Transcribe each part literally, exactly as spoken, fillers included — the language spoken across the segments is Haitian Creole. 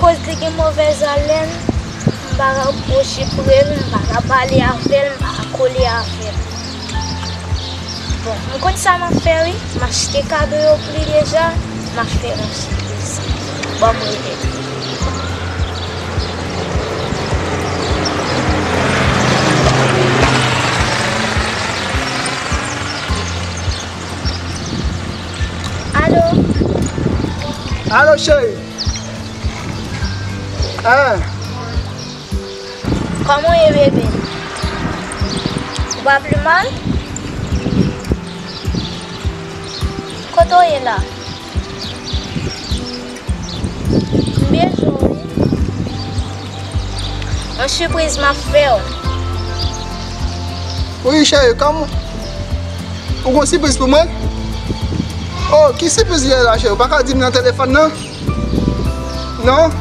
Akoz li gen movèz alèn, m pa ka pwoche pre l, m pa ka pale avè l, m pa ka kole avè l. Bon, m konn sa m ap fè wi. M achte kado yo pou li deja, m ap fè yon sipriz. Ban m rele l. Alo? Alo, cheri? Hein? Kòman w ye, bebe? Ou pa pi mal? Kote w ye la? M bezwen w wi. Yon sipriz m ap fè w. Wi, cheri, kòman? Ou gon sipriz pou mwen? Oh, ki sipriz li ye la, cheri? Ou pa ka di m nan telefòn nan? Non?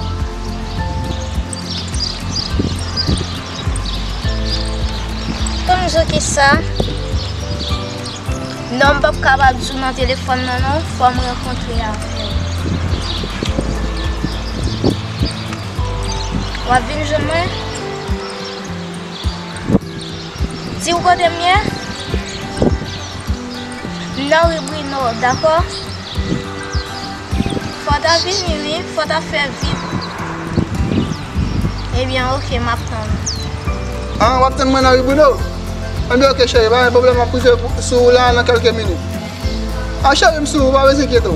Pou m di w kisa? Non, m p ap kapab di w nan telefòn nan, non. Fò m rankontre avè w. W ap vin jwenn mwen? Di w kote m ye? M nan ri Brino, dakò? Fò w ta vini wi, fò w ta fè vit. Ebyen, oke, m ap tann ou. Ah, w ap tann mwen nan ri Brino? Ebyen, oke, cheri, pa gen pwoblèm, m ap rive sou ou la nan kèlke minit. Ah, cheri, m sou ou, pa bezwen enkyete w.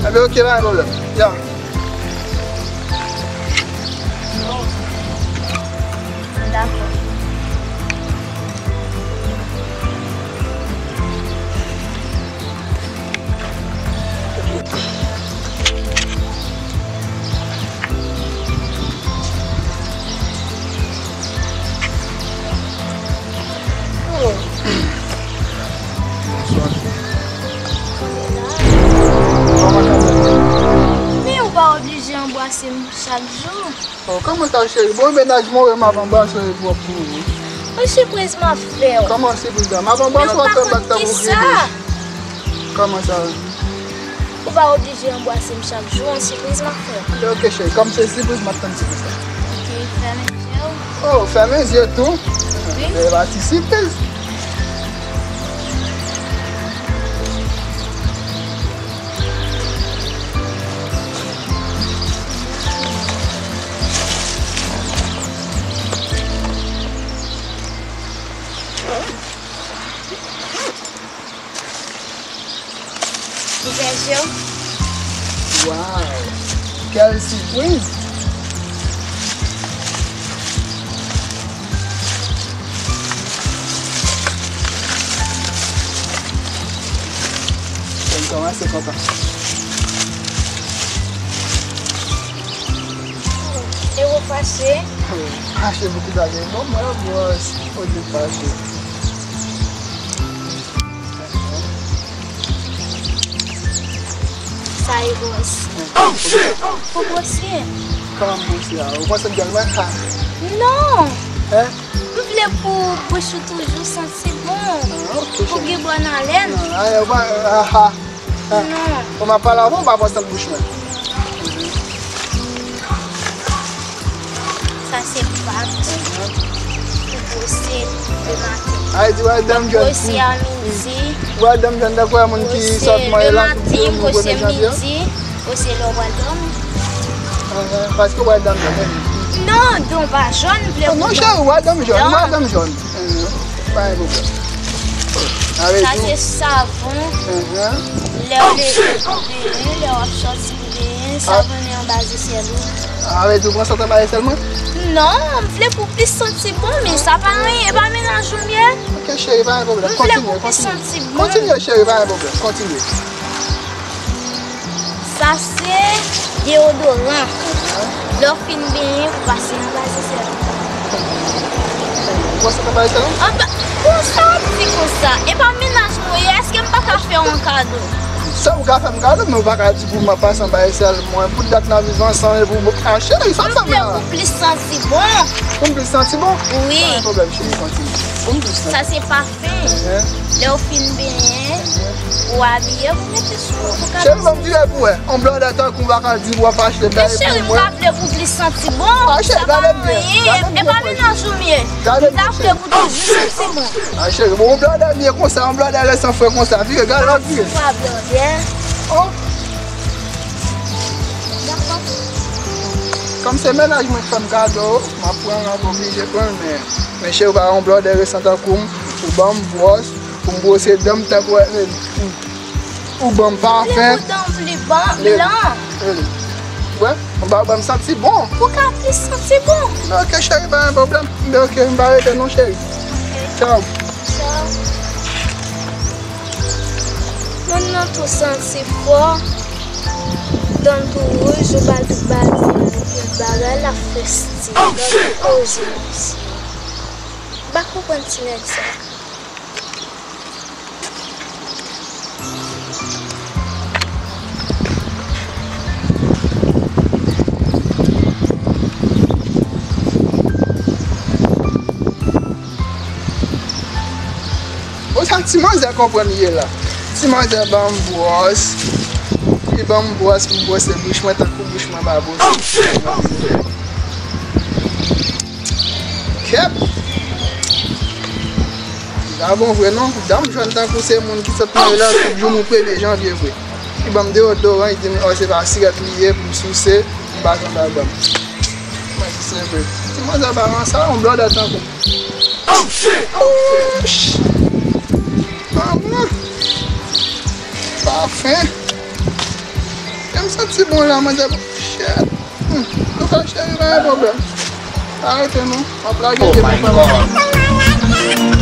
Ebyen, oke, pa gen pwoblèm. Ya. Dakò. Men ou pa oblije anbrase m chak jou. Oh, kòman sa, cheri? Bon, mennaj mwen, m ap anbrase w epi w ap mouri. Yon sipriz m ap fè w. Kòman sipriz la? M ap anbrase w ak fè bak tankou kibis. Kòman sa? Ou pa oblije anbrase m chak jou, yon sipriz m ap fè w. Ok, cheri, kòm se sipriz, m ap tann sipriz la. Ok, fèmen je w. Oh, fèmen je tou? Wi. Se pa ti sipriz. Ouvè je w. Wow! Quelle surprise! Mwen kòmanse kontan. E ou fache? Fache pou kisa? Gen bon mwen, bwòs. Ou di fache. Sa e bwòs. Oh, shit! Ou bwose? Kòman m bwose a? Ou panse m jèn mwen? Ha. Non! Hein? M vle pou bouch ou toujou santi bon. Ah, ok, cheri. Pou gen bòn alèn. Non, ah, ou pa, ah, ah. Ah. Non. Ou m ap pale avè w, ou pa pran sant bouch mwen. Sa se pat. Ou bwose le maten. Ay, di, well done, John. Bwose a midi. Well done, John, dakò, moun ki sot mwen la, maten, bwose midi, bwose lè w pral dòmi. Ah, paske well done, John. Non, don pa jòn, vle. Non, cheri, well done, John, well done, John. Mhm. Pa gen pwoblèm. Sa se savon. Mhm. Lè w leve pou benyen, lè w ap sòti pou benyen, savon li anba zesèl ou. Ah, vle di ou pran sant anba zesèl mwen? Non, m vle pou plis santi bon, men sa pa anyen, e pa mennaj ou m ye. Ok, cheri, pa gen pwoblèm. M vle pou plis santi bon. Kontinye, cheri, pa gen pwoblèm. Kontinye. Sa se deyodoran. Lè w fin benyen, ou pase anba zesèl. Ou pase anba zesèl? Anba, konsa w ap di konsa? E pa mennaj mwen ye, èske m pa ka fè w yon kado? Sa ou ka fè m kado, men ou pa ka di pou m ap pase anba esèl mwen. Pou dat n ap viv ansanm epi ou, ah, cheri, sa m fè m la? Pou plis santi bon. Pou m plis santi bon? Wi. Pa gen pwoblèm, cheri, santi. Pou m plis santi. Sa se pafen. Lè w fin benyen, ou abiye, ou mete sou ou, ou ka... Cheri, ban m vire pou wè. On blòdè tankou w pa ka di w ap achte bagay pou mwen. Men cheri, m ka vle pou plis santi bon. Ah, cheri, gade m byen. E pa mennaj ou m ye. Gade m byen, cheri. M ta vle pou toujou santi bon. Ah, cheri, bon, on blòdè m ye konsa, on blòdè resan fre konsa. Vire, gade, vire. Pa blòdè. Oh. Dakò. Kòm se mennaj mwen k fè m kado, m ap pran l, m ap oblije pran l, men, men cheri, ou pa on blòdè resan tankou m, ou ban m bwòs, pou m bwose dan m tankou, eh, ou ban m pafen. Vle pou dan w pli blan. Wè, ou pa ban m santi bon. Ou ka plis santi bon. Men oke, cheri, pa gen pwoblèm. Men oke, m pa rete non, cheri. Tchaw. Tchaw. Moun nan tou santi fò, dan l tou wouj, ou ba l tout bagay, tout bagay, l ap fè stil, gade koze misye. M pa konprann ti nèg sa. O, sa ti manzè konprann li ye la. Ti manzè ban m bwòs. Li ban m bwòs pou m bwose bouch mwen tankou bouch mwen pa bwose. Kèt! Li pa bon vre non. Dam jwenn tankou se moun ki sot nan vilaj tout jou nou premye janvye vre. Li ban m deodoran, li di m, o, se pa sirèt li ye pou m souse, m pa konn sa l ban m. Mwen di se vre. Ti manzè pa nan sa, yon blòdè tankou m. Ouch! Manman! Pafen! Jan m santi bon la, manzè bon. Shit! Hmm. Antouka, cheri, pa gen pwoblèm. Arete non. M ap lage pye pou fè manman.